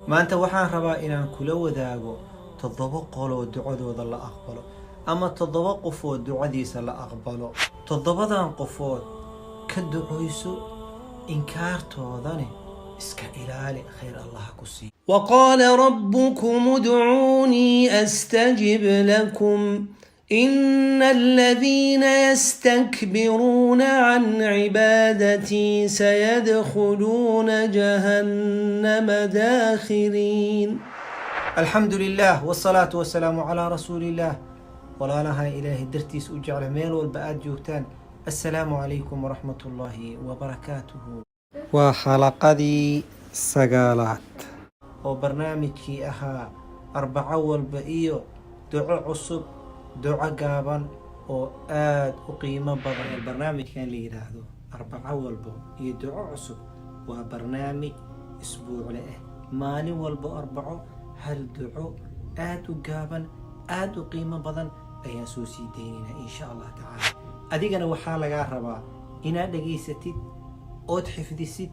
Maanta waxaan rabaa inaan kula wadaago 7 qoloo ducadooda la aqbalo ama 7 qofood ducadiisa la aqbalo. 7dan qofood ka ducayso, inkaartoodane iska ilaali, khayr Allah ku siiyo. وقال ربكم ادعوني أستجب لكم إن الذين يستكبرون عن عبادتي سيدخلون جهنم داخرين. الحمد لله والصلاة والسلام على رسول الله. Walaalaha Ilaahay dartiis u jecla, meel walba aada joogtaan, assalaamu calaykum waraxmat ullaahi wabarakaatuhu. Waa xalaqadii 9aad oo barnaamijkii ahaa Arbaco walba iyo duco cusub, duco gaaban oo aada u qiimo badan. Barnaamijkan la yidhaahdo Arbaco walba iyo duco cusub waa barnaamij isbuucle ah. Maalin walba Arbaco hal duco aada u gaaban, aada u qiimo badan ayaan soo sii daynaynaa, insha Allah tacaala. Adigana waxaa lagaa rabaa inaad dhegaysatid ood xifdisid,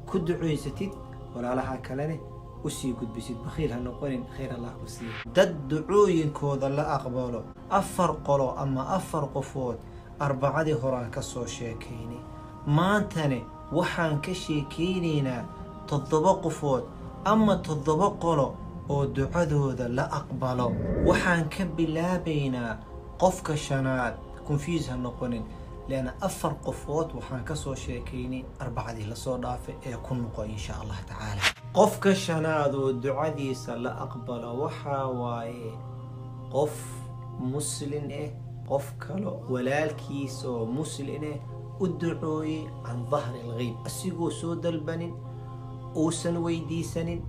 ku ducoysatid, walaalaha kalene usii gudbisid. Bakhiil ha noqonin, khayr Allah ku siiya. Dad ducooyinkooda la aqbalo, 4 qolo ama 4 qofood Arbacadii horaan ka soo sheekaynay. Maantane waxaan ka sheekaynaynaa 7 qofood ama 7 qolo oo ducadooda la aqbalo. Waxaan ka bilaabaynaa qofka shanaad. Confuse ha noqonin, leanna 4 qofood waxaan ka soo sheekaynay Arbacadii lasoo dhaafay ee ku noqo, insha Allah tacaala. Qofka shanaad oo ducadiisa la aqbalo waxaa waaye qof muslin ah, qof kalo walaalkiisa oo muslin ah u ducooyey can dahri algheyb, asigoo soo dalbanin, uusan weydiisanin,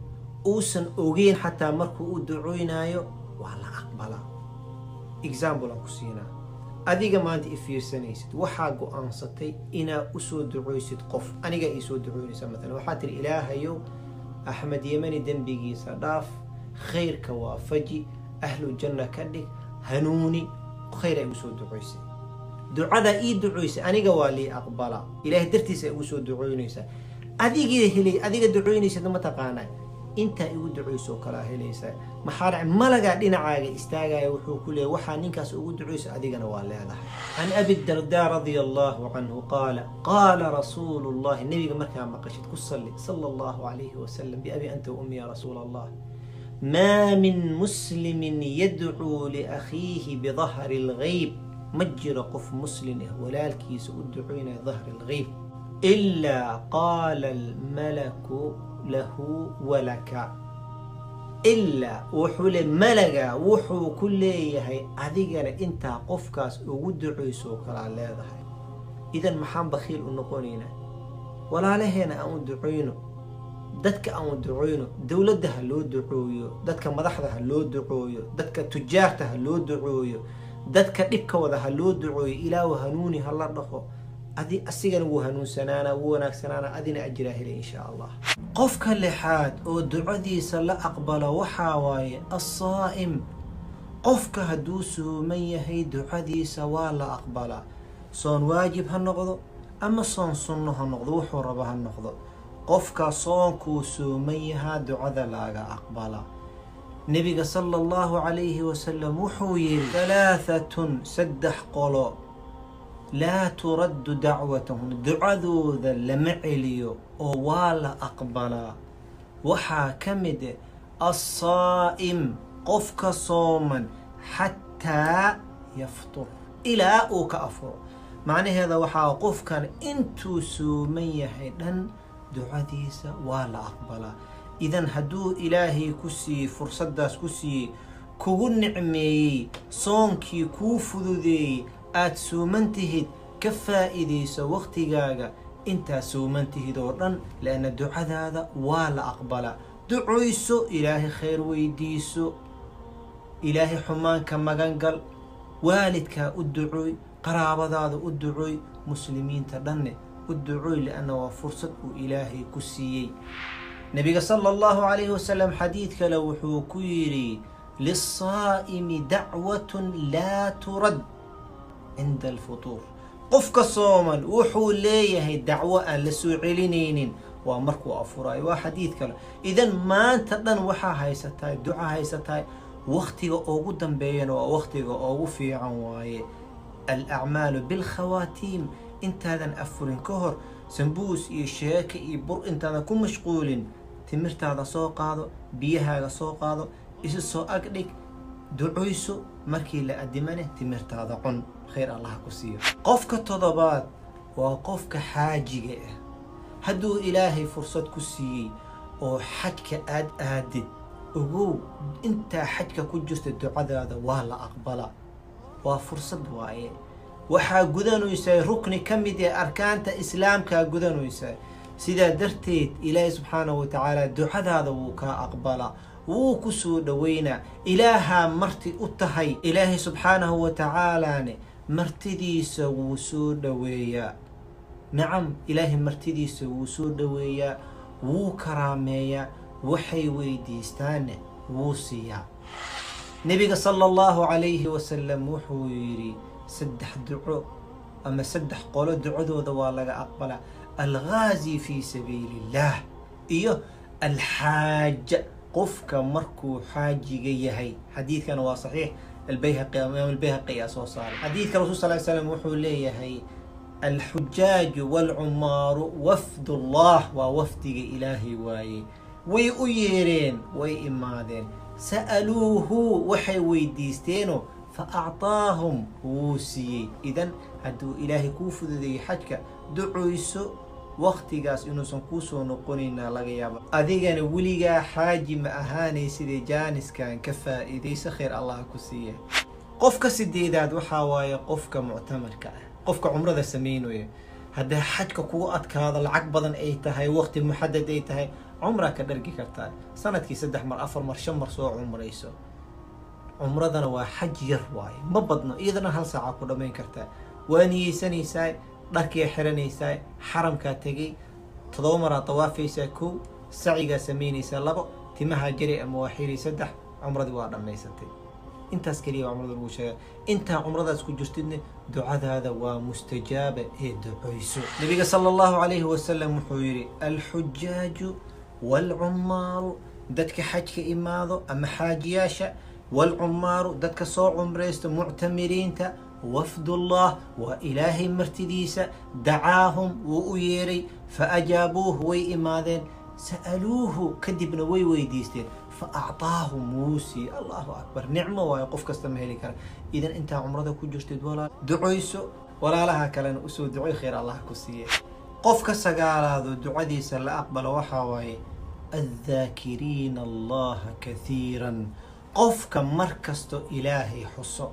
uusan ogeyn xataa markuu u ducooynaayo, waa la aqbalaa. Example aan ku siinaa. Adiga maanta i fiirsanaysid, waxaa go-aansatay inaa usoo ducoysid qof. Aniga iisoo ducoynaysa maalan, waxaa tiri: "Ilaahayow, Axmed Yemani dembigiisa dhaaf, khayrka waafaji, ahlu janna ka dhig, hanuuni." Khayr ay usoo ducoysay. Ducadaa ii ducoysay aniga waa lii aqbalaa. Ilaahay dartiisa ay ugu soo ducoynaysaa. Adigii helay, adiga ducoynaysid, ma taqaanaa intaa igu ducoysoo kalaa helaysaa? Maxaa dhacay? Malagaa dhinacaaga istaagaya, wuxuu ku leeyahy: "Waxaa ninkaas ugu ducaysa adigana waa leedahay." Can Abi Dardaa radia Allahu canhu qaala: qaala rasuulu llahi. Nebiga markaa maqashid ku salli, sala Allahu calayhi wasalam. Biabi anta wa ummi ya rasuula Allah. Maa min muslimin yadcuu liakhiihi bidahri alghayb, ma jiro qof muslim ah walaalkiisa u ducoynaya dahri alghayb, ilaa qaala almalaku lahu walaka, ilaa wuxuu le malaga wuxuu ku leeyahay: "Adigana intaa qofkaas ugu ducoysoo kalaa leedahay." Idan maxaan bakhiil u noqonaynaa? Walaalaheena aan u ducoyno, dadka aan u ducoyno, dowladda ha loo ducooyo, dadka madaxda ha loo ducooyo, dadka tujaarta ha loo ducooyo, dadka dhibka wada ha loo ducooyo. "Ilaahu hanuuni" ha la dhaho. Adi asigana wuu hanuunsanaana, wuu wanaagsanaana, adina ajiraa helay, insha Allah. Qofka lixaad oo ducadiisa la aqbalo waxaa waaye assaa'im. Qofka hadduu sooman yahay ducadiisa waa la aqbalaa. Soon waajib ha noqdo ama soon sunno ha noqdo, wuxuu rabo ha noqdo, qofka soonkuu sooman yahaa ducada laaga aqbalaa. Nebiga sala Allahu calayhi wasalam wuxuu yidhi: halaaatun, 3 qolo, laa turaddu dacwatahum, ducadooda lama celiyo oo waa la aqbalaa. Waxaa ka mid assaa'im, qofka sooman, xataa yaftur, ilaa uu ka afuro. Macnaheeda waxaa qofkan intuu sooman yahay dhan ducadiisa waa la aqbalaa. Idan hadduu Ilaahay ku siiyey fursaddaas, ku siiyey, kugu nicmeeyey, soonkii kuu fududeeyey, aada sooman tihid, ka faa'iidayso waqtigaaga intaa sooman tihid oo dhan, lianna ducadaada waa la aqbalaa. Ducoyso, Ilaahay khayr weydiiso, Ilaahay xumaanka magan gal, waalidkaa u ducooy, qaraabadaada u ducooy, muslimiinta dhanne u ducooy, lianna waa fursad uu Ilaahay ku siiyey. Nabiga sala Allahu calayhi wasalam xadiid kale wuxuu ku yidhi: liلsaa'imi dacwatun laa turad cinda alfutuur. Qofka sooman wuxuu leeyahay dacwo aan la soo celinaynin. Waa markuu afuraayo, waa xadiid kale. Idan maanta dhan waxaa haysatahay duca haysatahay, waktiga ugu dambeeyana waa waktiga ugu fiican waaye. Alacmaalu bilkhawaatiim. Intaadan afurin ka hor sambuus iyo sheeke iyo bur intaadan ku mashquulin, timirtaada soo qaado, biyahaaga soo qaado, isu soo agdhig, ducoyso. Markii la adimane timirtaada cun. Khayr Allah ku siiyo. Qofka toddobaad waa qofka xaajiga ah. Hadduu Ilaahay fursad ku siiyey oo xajka aad aadid, ogow intaa xajka ku jirta ducadaada waa la aqbalaa. Waa fursad waaye. Waxaa gudanaysaa rukni ka mid ee arkaanta islaamkaa gudanaysaa. Sidaa darteed Ilaahay subxaanahu wa tacaala ducadaada wuu kaa aqbalaa, wuu ku soo dhoweynaa. Ilaahaa marti u tahay, Ilaahay subxaanahu wa tacaalaane martidiisa wuu soo dhoweeyaa. Nacam, Ilaahay martidiisa wuu soo dhoweeyaa, wuu karaameeyaa, waxay weydiistaanne wuu siiyaa. Nebiga sala Allahu calayhi wasalam wuxuu yidhi saddex duco ama saddex qolo ducadooda waa laga aqbalaa: alghaazi fii sabiili illaah iyo alxaaja, qofka markuu xaajiga yahay. Xadiidkana waa saxiix, Albayhaqi, Imaam Albayhaqi ayaa soo saaray xadiidka. Rasul sal slam wuxuu leeyahay: alxujaaju waalcumaaru wafdullah, waa wafdiga Ilaahay waaye. Way u yeereen, way imaadeen. Sa'aluuhu, waxay weydiisteeno, fa actaahum, wuu siiyey. Idan hadduu Ilaahay kuu fududeeyey xajka, ducoyso. Waktigaas inuusan kuusoo noqonaynaa laga yaaba, adigana weligaa xaaji ma ahaanaysidee jaaniskan ka faa'iidayso. Khayr Allah ku siiya. Qofka sideedaad waxaa waaye qofka muctamarka ah, qofka cumrada sameynaya. Haddii xajka kugu adkaado, lacag badan ay tahay, waqti muxadad ay tahay, cumraa ka dhargi kartaa. Sanadkii 3 mar, 4 mar, 5 mar soo cumrayso. Cumradana waa xaj yar waaye, ma badno, iyadana hal saaca ku dhamayn kartaa. Waa niyeysanaysaa, dharkiyaa xiranaysaa, xaramkaa tegay, 7 maraa tawaafaysaa, kow sacigaa samaynaysaa, labo timahaa jari ama waa xiray, saddex cumradii waa dhammaysatay. Intaas keliya waa cumrada lagu sheega. Intaa cumradaas ku jirtidna ducadaada waa mustajaaba ee ducoyso. Nabiga sala Allahu calayhi wasalam wuxuu yidhi: alxujaaju waalcumaaru, dadka xajka imaado ama xaajiyaasha, waalcumaaru, dadka soo cumraysta, muctamiriinta, wafdullah, waa Ilaahay martidiisa. Dacaahum, wuu u yeeray, fa ajaabuuh, way imaadeen, sa'aluuhu, kadibna way weydiisteen, fa actaahum, wuu siiyey. Allahu akbar, nicmo waayo, qof kasta ma heli kara. Idan intaa cumrada ku jirtid, walaal, ducoyso, walaalaha kalena usoo ducoy. Khayr Allah ku siiye. Qofka sagaalaado ducadiisa la aqbalo waxaa waaye addaakiriina Allaha kathiiran, qofka mar kasto Ilaahay xuso,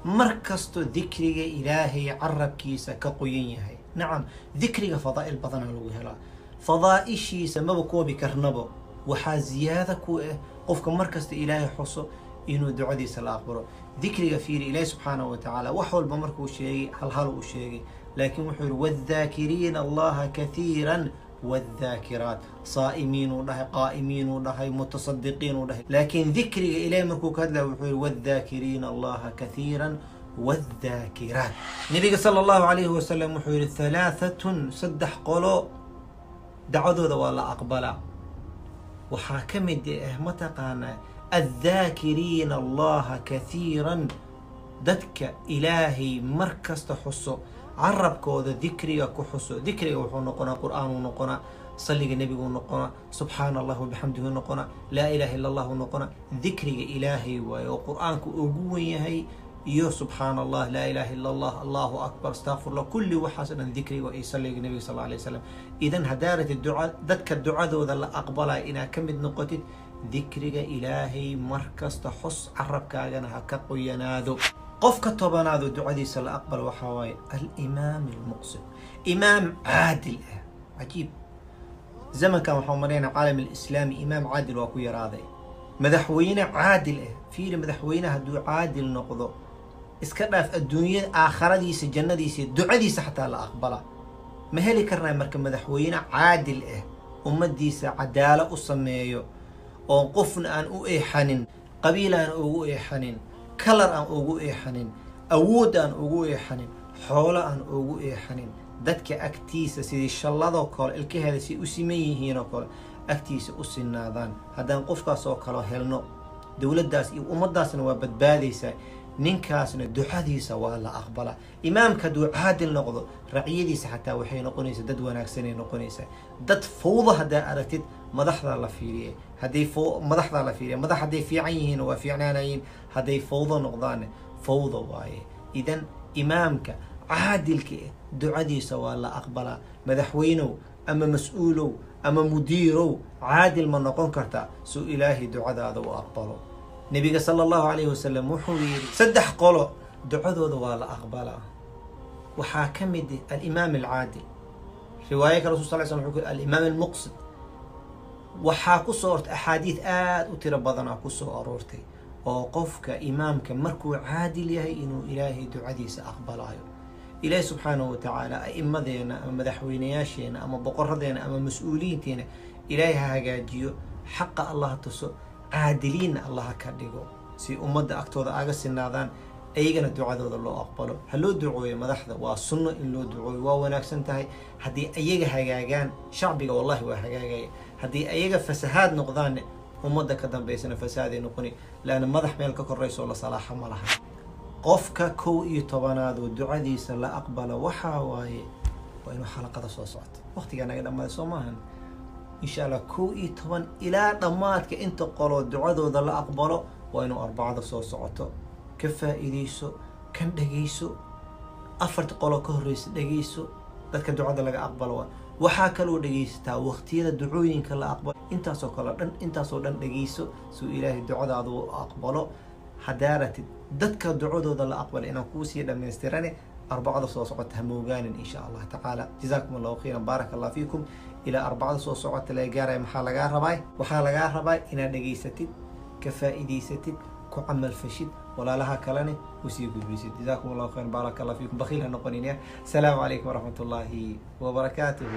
mar kasto dikriga Ilaahay carabkiisa ka qoyan yahay. Nacam, dikriga fadaa'il badanaa lagu helaa, fadaa'ishiisa maba koobi karnabo. Waxaa ziyaada ku ah qofka mar kasta Ilaahay xuso inuu ducadiisa la aqbalo. Dikriga fiiri, Ilaahi subxaanahu wa tacaala wax walba markuu sheegay hal hal uu sheegay, laakiin wuxuu yihi: waaddaakiriina Allaha kathiiran waaddaakiraat. Saa'imiin uu dhahay, qaa'imiin uu dhahay, mutasadiqiin uu dhahay, laakiin dikriga Ilahi markuu ka hadlaya wuxuu yihi: waaddaakiriina Allaha kathiiran waaddaakiraat. Nabiga sala Allahu calayhi wasalam wuxuu yihi: halaaatun, saddex qolo dacwadooda waa la aqbalaa. Waxaa ka mid ah, mataqaanaa, addaakiriina Allaha kathiiran, dadka Ilaahay mar kasta xuso, carabkooda dikriga ku xuso. Dikriga wuxuu noqonaa qur-aanuu noqonaa, salliga nebiguu noqonaa, subxaana Allah wabixamdihu noqonaa, laa ilaha illa Allahu noqonaa. Dikriga Ilaahay waaye oo qur-aanku ugu wen yahay iyo subxaana Allah, laa ilaha illa Allah, Allahu akbar, astaqfirullah, kulli waxaas dhan dikriga iyo salliga nebiga sal alay wasalam. Idan haddaa ratid duca dadka ducadooda la aqbalaya inaad ka mid noqotid, dikriga Ilaahay mar kasta xus, carabkaagana ha ka qoyanaado. Qofka tobanaado ducadiisa la aqbalo waxaa waaye alimaam almuqsit, imaam caadil ah. Cajiib, zamankan waxaan maraynaa caalam alislaami imaam caadil waa ku yaraaday, madaxweyne caadil ah. Fiiri, madaxweyne hadduu caadil noqdo, iska dhaaf adduunyada, aakharadiisa, jannadiisa, ducadiisa xataa la aqbala. Ma heli karnaa marka madaxweyne caadil ah, ummadiisa cadaalo u sameeyo, oo qofna aan u eexanin, qabiil aan ugu eexanin, kalar aan ugu eexanin, awood aan ugu eexanin, xoolo aan ugu eexanin? Dadka agtiisa sidii shalladoo kale ilkaheeda si u siman yihiin oo kale agtiisa u sinaadaan. Haddaan qofkaas oo kale helno, dowladdaas iyo ummaddaasna waa badbaadaysaa, ninkaasna ducadiisa waa la aqbalaa. Imaamka hadduu caadil noqdo, raciyadiisa xataa waxay noqonaysaa dad wanaagsanay noqonaysaa. Dad fawda haddaa aragtid, madaxdaa la fiiriyay. Hadday madaxdaa la fiiriya, madax hadday fiican yihiin waa fiicnaanayiin, hadday fawdo noqdaanne fawda waaye. Idan imaamka caadilka ah ducadiisa waa la aqbalaa. Madaxweynow ama mas-uulow ama mudiirow, caadil ma noqon kartaa suu Ilaahay ducadaada u aqbalo? Nebiga sala Allahu calayhi wasalam wuxuu yidhi, saddex qolo ducadooda waa la aqbalaa. Waxaa ka mid ah alimaam alcaadil. Riwaayo kale rasul sal slam wuxuu ku yidhi alimaam almuqsid. Waxaa ku soo ortay axaadiid aada u tiro badanaa ku soo aroortay oo qofka imaamka markuu caadil yahay inuu Ilaahay ducadiisa aqbalaayo. Ilaahi subxaanahu watacaala a'imadeena ama madaxweynayaasheena ama boqoradeena ama mas-uuliyiinteena Ilaahay ha hagaajiyo, xaqa Allah tuso, caadiliinna Allah ka dhigo, si ummadda agtooda aga sinaadaan, ayagana ducadooda loo aqbalo. Ha loo ducooyo madaxda, waa sunno in loo ducooyo, waa wanaagsan tahay. Haddii ayaga hagaagaan, shacbiga wallahi waa hagaagaya. Haddii ayaga fasahaad noqdaanne, ummadda ka dambaysana fasahaaday noqoni, laanna madax meel ka korayso la salaaxa ma laha. Qofka 11aad oo ducadiisa la aqbalo waxaa waaye, waa inuu xalaqada soo socoto. Waqtigaa naga dhammaaday, soo maahan? Insha Allah 11 ilaa dhammaadka inta qoloo ducadooda la aqbalo waa inuu Arbacada soo socoto ka faa'iideyso. Kan dhegeyso, afarta qoloo ka horreysa dhegeyso, dadka ducada laga aqbalo. Waa waxaa kaloo dhegeysataa waqtiyada ducooyinka la aqbalo. Intaasoo kale dhan, intaasoo dhan dhegeyso suu Ilaahay ducadaadu u aqbalo. Haddaa ratid dadka ducadooda la aqbalay inaan kuusii dhammaystirane, Arbacada soo socota ha moogaanin, insha Allah tacaala. Jazaakum Allahu khayran, baaraka Allah fiikum. Ilaa Arbacada soo socota laga gaaraya, maxaa lagaa rabaa? Waxaa lagaa rabaa inaad dhegaysatid, ka faa'iidaysatid, ku camal fashid, walaalaha kalene usii gudbisid. Jazaakum Allahu khayran, baaraka Allah fiikum. Bakhiil ha noqonin ya. Asalaamu calaykum waraxmat ullaahi wabarakaatuhu.